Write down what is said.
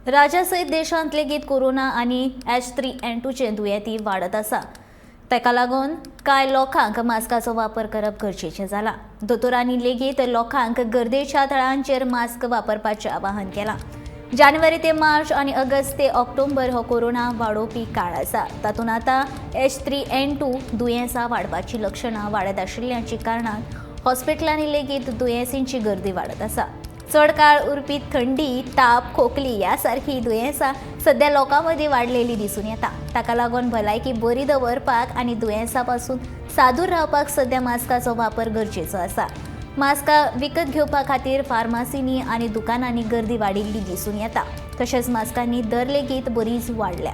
राज्या सयत देशांत लेगीत कोरोना आनी H3N2 चे दुयेंती वाडत आसा. ताका लागून कांय लोकांक मास्काचो वापर करप गरजेचें जालां. दोतोरांनी लेगीत लोकांक गर्देच्या थळांचेर मास्क वापरपाचें आवाहन केलां. जानेवारी ते मार्च आनी ऑगस्ट ते ऑक्टोबर हो कोरोना वाडोवपी काळ आसा. तातूंत आतां H3N2 दुयेंसां वाडपाचीं लक्षणां वाडत आशिल्ल्याची कारणान हॉस्पिटलांनी लेगीत दुयेंसींची गर्दी वाडत आसा. चड काळ उरपी थंडी, ताप, खोकली ह्या सारकी दुयेंसां सध्या लोकां मदीं वाडलेली दिसून येता. ताका लागून भलायकी बरी दवरपाक आनी दुयेंसां पासून सादूर रावपाक सध्या मास्काचो वापर गरजेचो आसा. मास्कां विकत घेवपा खातीर फार्मासींनी आनी दुकानांनी गर्दी वाडिल्ली दिसून येता. तशेंच मास्कांनी दर लेगीत बरीच वाडल्या.